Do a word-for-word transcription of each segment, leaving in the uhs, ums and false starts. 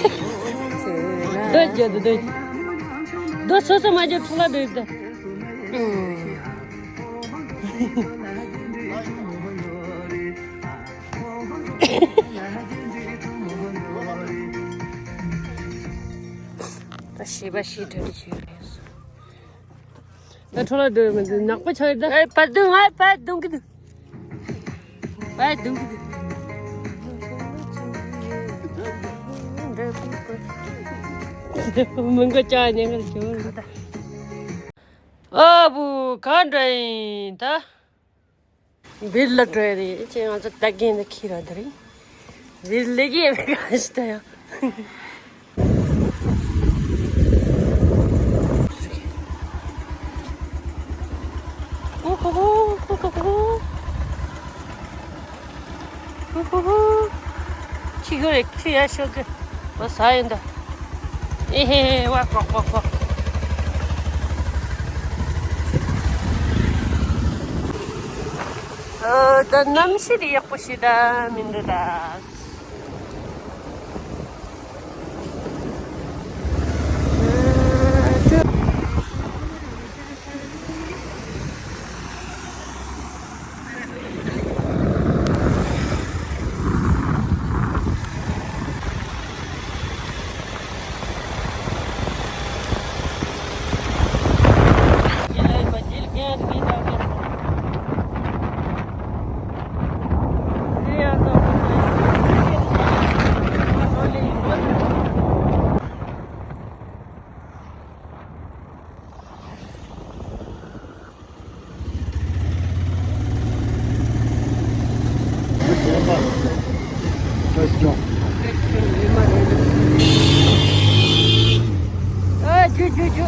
སྡོད་རྒྱུ་འདུག་སྡོད། སྡོད་སོ་སོ་མ་རྒྱུ་ཐུག་ལ་སྡོད་དེ། ད་ཤེས་པ་ཤེས་གྲ་སྒྲིག་བྱས་ཡོད་རེད། ད་འཕྲོ་བརླག་འགྲོ་ཡོད་མི་འདུག་ནག་པོ་ཆགས་ཡོད་ད། ཨེ་པར་དུང་ཨེ་པར་དུང་གི་འདུག་པར་དུང་གི་འདུག་མི་མགོ་ལྕགས་ཉན་གར་འགྱོ་ད། ཨ་བུ་ག་འདྲ་ཡིན་ད། བིར་ལ་འགྲོ་ཡ་རེད་ཅེས་ང་ཚོ་ད་རྒན་ད་ཁྱེར་ར་ད་རེད། བིར་ལེགས་ཡས་མི་ག་ཞིག་ད་ཡ། ཧུ་ཧུ་ཧུ། ཧུ་ཧུ་ཧུ། ཁྱི་གོ་རེ་ཁྱི་ཡ་ཤོག་གི། བ་ས་ཡིན་ད། ཨེ་ཧེ་ཧེ་བ་ཀོ་ཀོ་ཀོ། ཨ་ད་གནམ་གཤིས་དེ་ཡག་པོ་ཞིག་ད་མི་འདུག་ད། ཨ་ཇུ་ཇུ་ཇུ།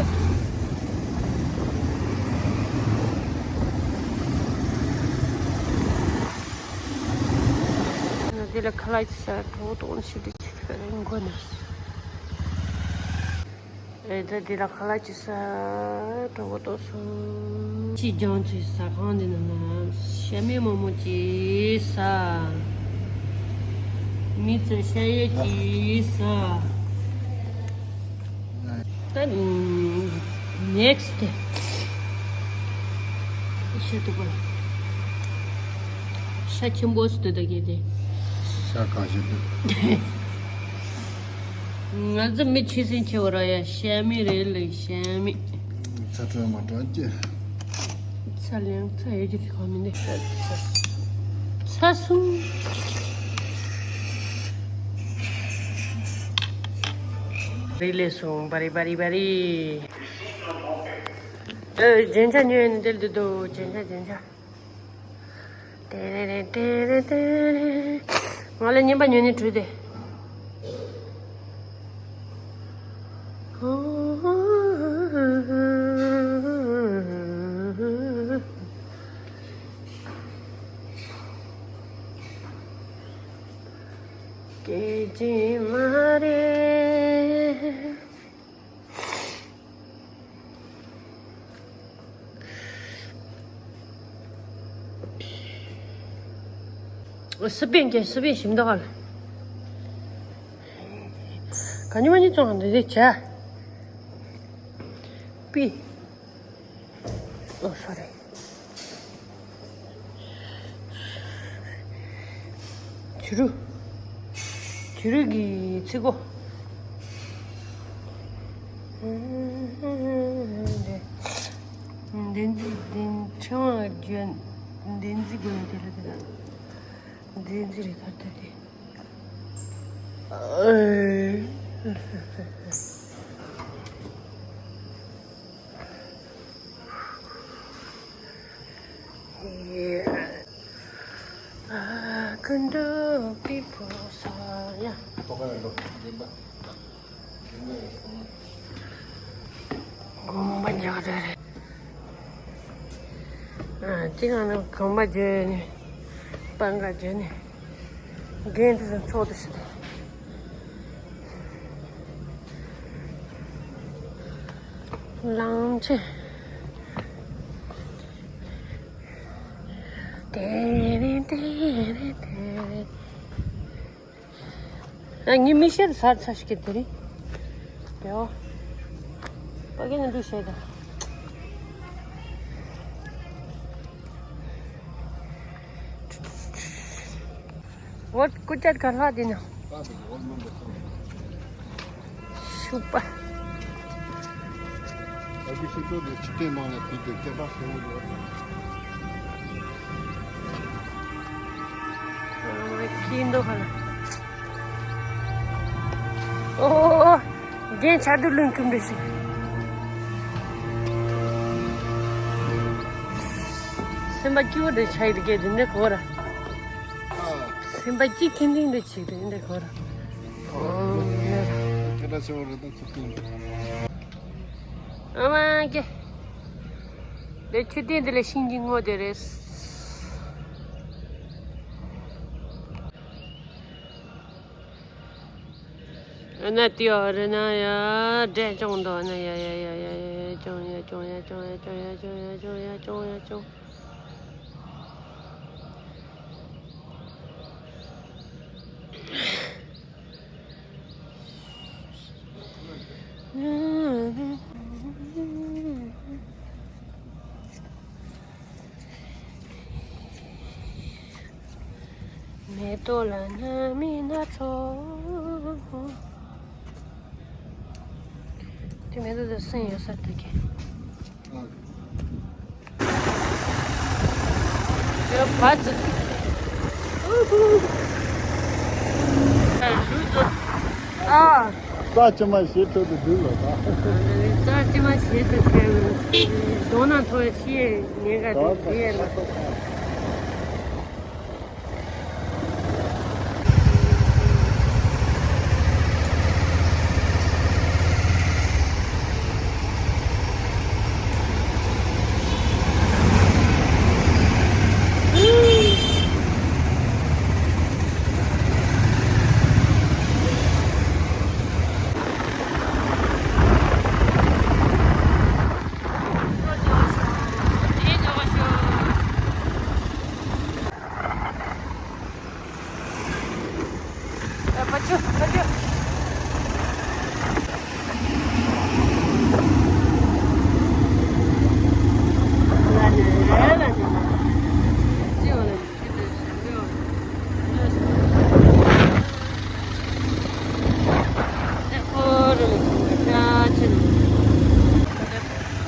འདི་ལ་ཁ་ལག་ཅིག་ཟ་གྲོགས་པོ་ཏོག་ནི་ཞིག་འདི་ཅིག་ཁ་རེ་མགོ་ན། ཨེ་ད་འདི་ལ་ཁ་ལག་ཅིག་ཟ་གྲོགས་པོ་ཏོག་སོང་། ཅི་ལྗང་ཚོའི་ཟ་ཁང་འདི་ནང་ན་ཤ་མེད་མོག་མོག་ཅིག་ཟ། མི་ཚོས་ཤ་ཡོད་ཅིག་ཟ། ད་ནེག་སི་ཊི་ཤ་དུ་པ། ཤ་ཆེན་པོ་སུ་དུ་ད་གེ་དེ། ཤ་གང་ཞིག་འདུག་ང་ཚོ་མི་ཆེ་སེམས་ཆེ་བ་ར་ཡ་ཤ་མི་རེད་ལེ་ཤ་མི། ཚ་དྲོད་མ་དྲོད་ཀྱི། ཚ་ལེང་ཚ་ཡོད་ཀྱི་གང་མི་འདུག་ཚ་སུ། རི་ལེ་སོང་བ་རི་བ་རི་བ་རི། ཨེ་རྒྱན་ཆ་ཉོས་ནས་དེར་འདུག་དོ་རྒྱན་ཆ་རྒྱན་ཆ། ཏེ་རེ་རེ་ཏེ་རེ་ཏེ་རེ། ང་ལ་རྔན་པ་ཉོས་ནས་བྲུས་ཏེ། སྐད་ཅིག་མ་རེད། སི་པན་གྱི་སི་པན་ཞིམ་མདོག་ག་ལ། ག་ཉི་མ་ཉི་ཙོང་འདི་འདི་བྱ། པི། ཨོ་སོ་རི། བྱུ་རུ། བྱུ་རུ་གི་ཚིག་གོ། འདན་ཚི་འདན་ཕྲེང་བ་བརྒྱུད་འདན་ཚི་དགོས་ཡོད་དེ་ལ་དེ་ལ་འདན་ཚི་རེད་ཁར་ཐོད་དེ། ཀུན་འགྲོ་པའི་ཕོ་ས་ཡ། དགོན་པ་འཇོག་རེ་རེད། ཨ་ཅི་གང་ན་དགོན་པ་བརྗོད་ནས་སྤང་ག་བརྗོད་ནས་རྒན་དེ་ཚོ་ཚོགས་དུ་ཞུ་དེ། ལང་ཆེ། ཏེ་རེ་ཏེ་རེ་ཏེ་རེ། ཨ། ངའི་མིག་ཤེལ་ཟར་ཚ་ཞིག་གི་དེ་རིང་། ཡོ། ཕ་གི་ནས་འདུག་བྱས་ད། འོ། སྐུ་བཅར་ག་ལྷག་དེ་ན། ཤུག་པ། ཨ་ཀི་ཤི་ཏོ་དེ་ཕྱི་རྟེན་ནང་ལ་དེ་དེ་སྐད་གྲགས་ཆེན་པོ་ཡོད། ཨ། ཁྱི་འདུག་ག་ལ། ཨོ། རྒན་ཆར་དུ་ལུང་ཁུམ་རེ་ཞིག་སེམས་པ་སྐྱིད་པོ་འདྲ་ཆགས་ཡོད་ཀྱི་འདི་འདྲ་གོ་ར། སེམས་པ་སྐྱིད་ཁེངས་ཁེངས་འདྲ་ཆགས་འདི་འདྲ་གོ་ར། ཨོ། སྐད་གྲགས་ཆེན་པོ་རེད་ད་ཚོ་ཀུན། ཨ་མ་ཀེ། འདི་མཆོད་རྟེན་འདི་ལ་ཤིང་གི་ངོ་དེ་རེད། ཨ་ན་ཏི་ཨོ་རེ་ན་ཡ་འདྲེ་ཅོང་དོ་ན་ཡ་ཡ་ཡ་ཡ་ཡ་ཅོང་ཡ་ཅོང་ཡ་ཅོང་ཡ་ཅོང་ཡ་ཅོང་ཡ་ཅོང་ཡ་ཅོང་ཡ་ཅོང་། མེ་ཏོག་ལ་སྣང་མེད་སྣ་ཚོགས། དེ་མེ་ཏོག་དེ་སུན་ཡོད་ས་འདུག་གི། ཡོད་བ་ཙི། ཨ། རྩ་ཆེ་མ་ཞེ་ཁྲོད་དུ་འདུག་ལ་ད། རྩ་ཆེ་མ་ཞེ་ཁྲོད་ཆེ་ལ། གདོང་ན་མཐོ་ཤེས་ཉེན་ཁ་དེ་ཡས་ལ།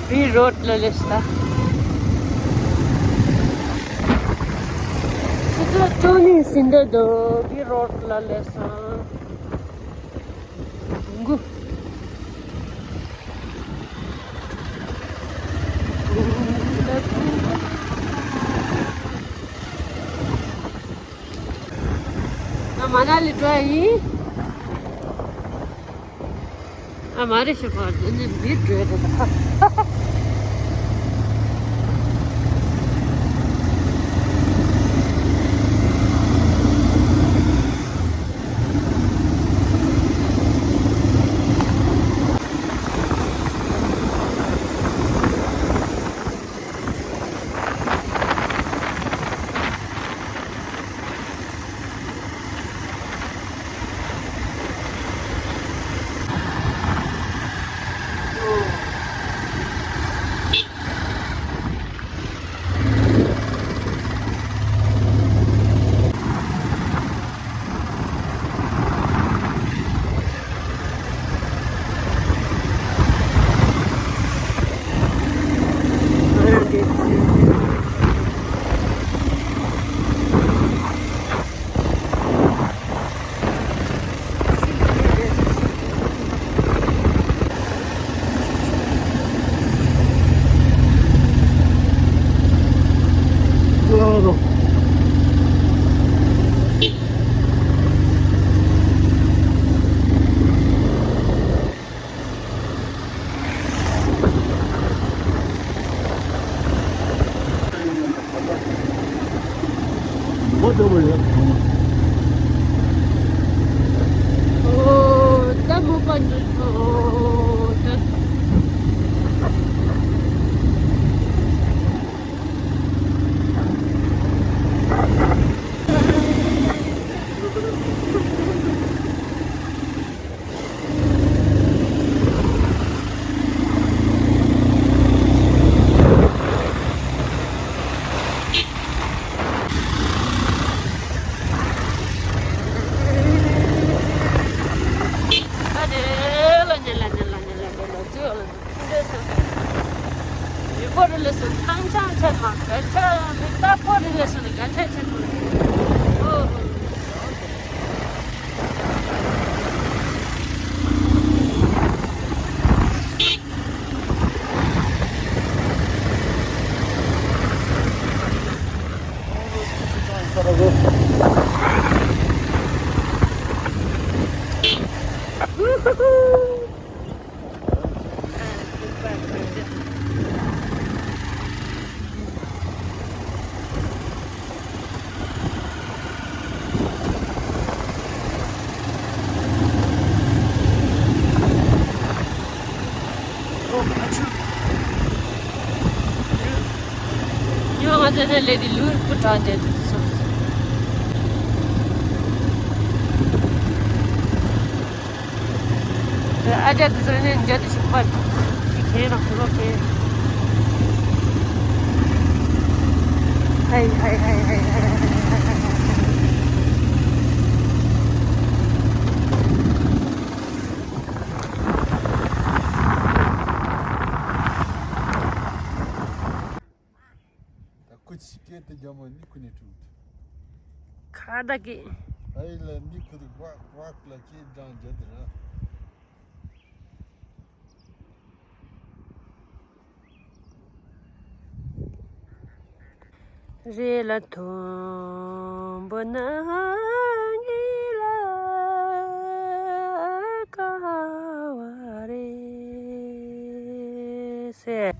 བི་རོཌ་ལ་སླེབས་ས། ཆུ་ཚོད་བཅུ་གཉིས་ཟིན་འདོད་འདུག་བི་རོཌ་ལ་སླེབས་ས། དུང་གུ། ང་མ་ན་ལི་འགྲོ་ཡ་ཡིན། ཨ་མ་རེད་ཤི་པ་འདི་ནི་འདི་འགྲོ་ཡ་རེད་ད། ལས་སུ་ཏང་ཅང་ཆེན་མ་ག་ཆ་མི་ལྟ་ཕོ་རི་ལས་སུ་ནི་ག་ཆ་ཆེན་པོ་རེད། ཨོ། ཉོ་ང་ཚོ་ནས་ལས་དེ་ལུས་པོ་དྲག་བསྡད་འདུག་སོང་། ཨ་ཅག་དེ་ཚོ་ནས་འཇལ་དུ་ཞུགས་པ་ཅིག་གས་རང་ཁོ་ལོ་གས། ཧའི་ཧའི་ཧའི་ཧའི་ཧའི། ད་ཁུ་ཆི་སྐད་དེ་རྒྱ་མོ་ནི་ཁུ་ནས་ཁྲུག་ཁ་བརྡ་སྐད། ཨའི་ལ་ནི་ཁུ་དུ་ཝག་ཝག་ལ་སྐད་སྦྲང་རྒྱ་དེ་ར། རེ་ལ་མཐོན་པོ་ན་ངེས་ལ་ཀ་བ་རེ་སེ།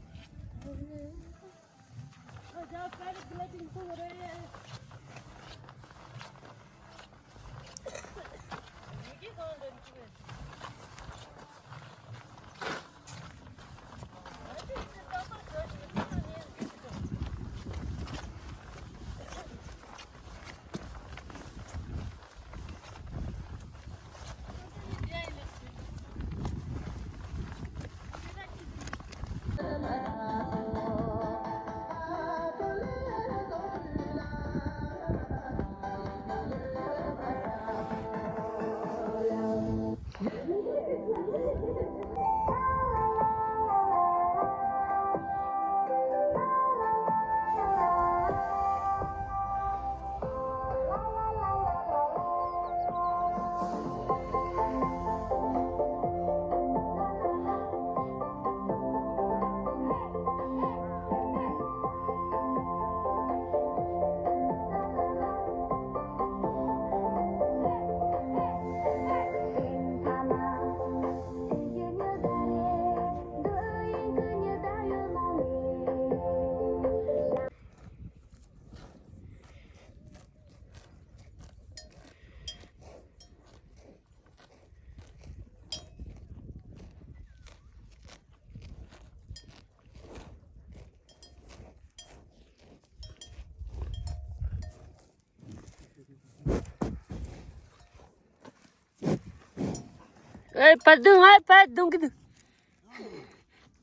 ཨེ་པད་དུང་ཨེ་པད་དུང་གི་དུ།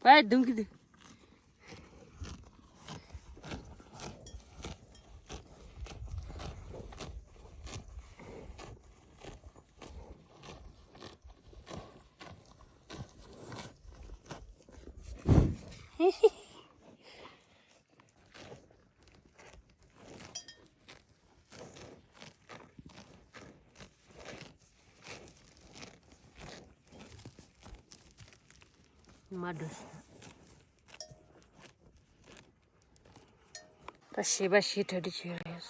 པད་དུང་གི་དུ། མ་འགྲོ་ཤི། ད་ཞེས་པ་ཞེས་གྲ་སྒྲིག་བྱས་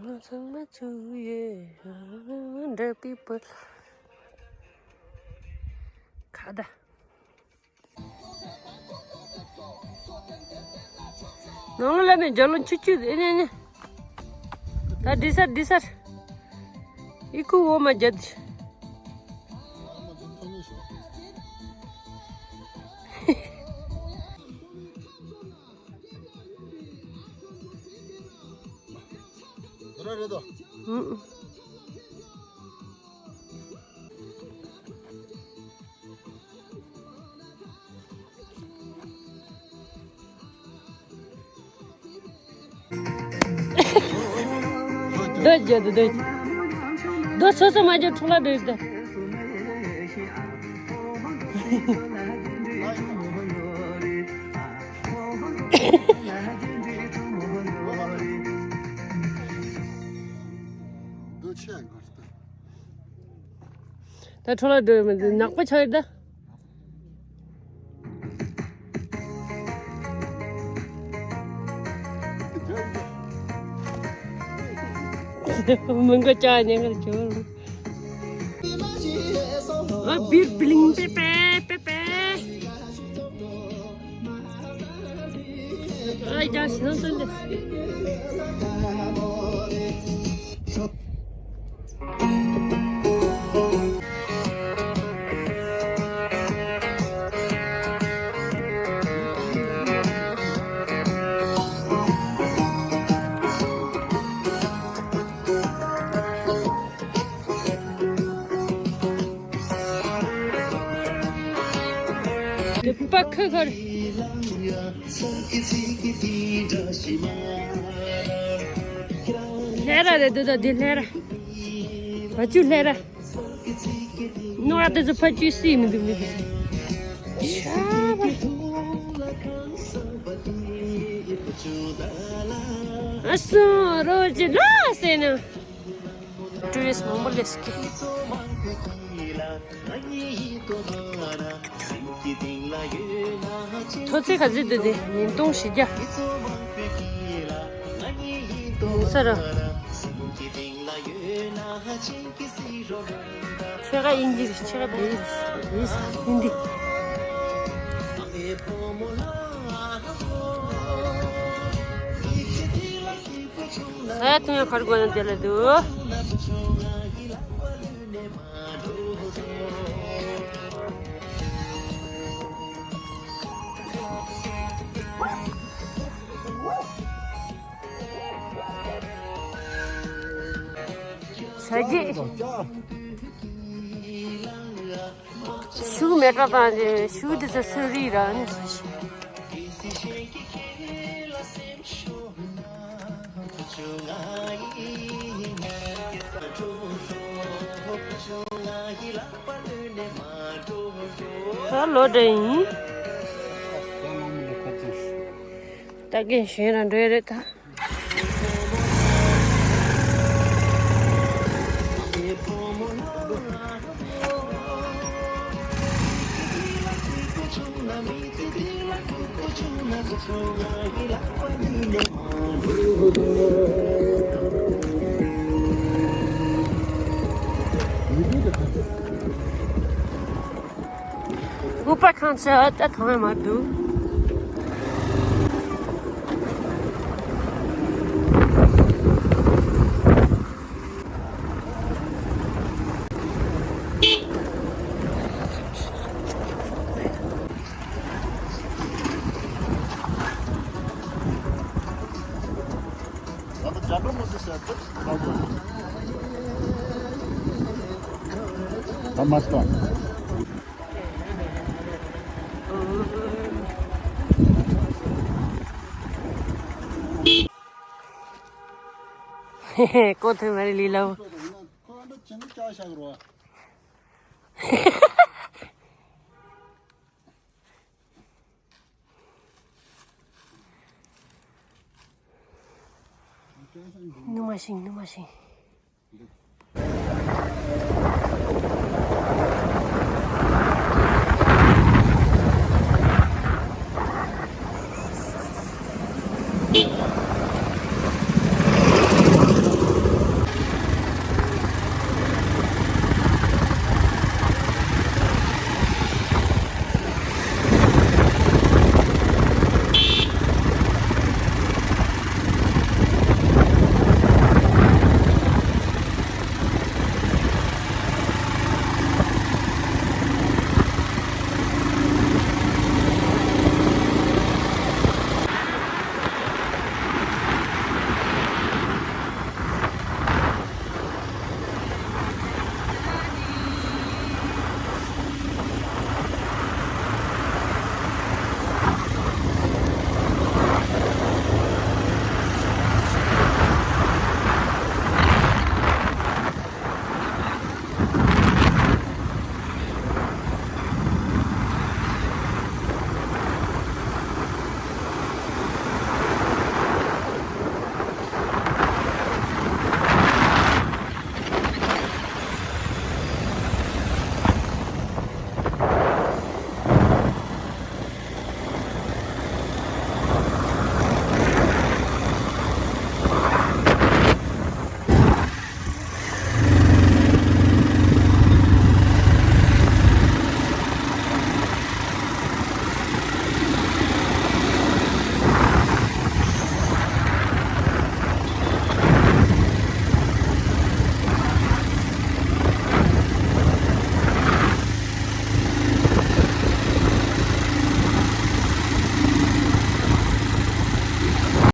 རེད། ཚང་མ་ཚུགས་ཡོད་འདྲ་པི་པོ་ཁ་ད། ནང་ལ་མེད་འཇའ་ལོ་ཆུ་ཆུ་ཨེ་ནེ་ནེ། ད་འདྲི་སར་འདྲི་སར། ཨི་ཁུ་འོ་མ་རྒྱབ། རེད་རེད་དོ། ཨུ། འདོད་རྒྱུ་འདོད་རྒྱུ། ཚོ་ཚོ་མ་འཇོག་འཕྲོ་བརླག་འགྲོ་ཡི་ད། འདུ་ཆེ་ང་། ད་འཕྲོ་བརླག་འགྲོ་ཡི་མི་འདུག་ནག་པོ་ཆགས་ཡོད་ད། མི་འགོ་བཅག་ཉེན་ཁར་གྱུར། ཨ་བིར་བི་ལིང་པེ་པེ་པེ་པེ། ཨ་ཡ་ཤིང་སོན་ཏེ། དེ་པ་ཁུ་ཁར། ལྷས་ར་རེད་འདུག་ད་འདི་ལྷས་ར། བ་ཅུ་ལྷས་ར། ནོར་བ་དེ་ཚོ་ཕ་ཅུ་སྲིད་མི་འདུག་མི་འདུག་ཤ་བ། ཨ་སོ་རོ་ཅི་ལ་ཟེར་ན། ཊུ་རི་སི་མང་པོ་སླེབས་ཀྱི། ཐོ་ཚིག་ག་ཚོད་འདུག་དེ་ཉིས་སྟོང་བཞི་བརྒྱ། ས་ར། ཕྱེད་ཀ་དབྱིན་ཇི་རེད། ཕྱེད་ཀ་བོད་ཡིག་རེད། ཧིན་དི། ས་ཡ་ཐུང་ཡ་གར་དགོས་ན་དེ་ལ་འདུག་ཟ་རྒྱུ། ཤུག་མེ་ཏྲ་དང་དེ་ཤུག་དེ་ཚོ་སུ་རི་ར་ནི་ཟ་ཤི། ད་ལོ་འདྲ་ཡིན། ད་གིན་གཞན་རང་འགྲོ་ཡ་རེད་ད། སྒུག་པ་ཁང་ཆེ་ཨ་ད་ཐང་ཡ་མ་འདུག་ད་མ་སྟོན། ཧེ་ཧེ། ཀོ་ཐོན་མ་རེད་ལི་ལའོ། ནུ་མ་ཤིང་། ནུ་མ་ཤིང་།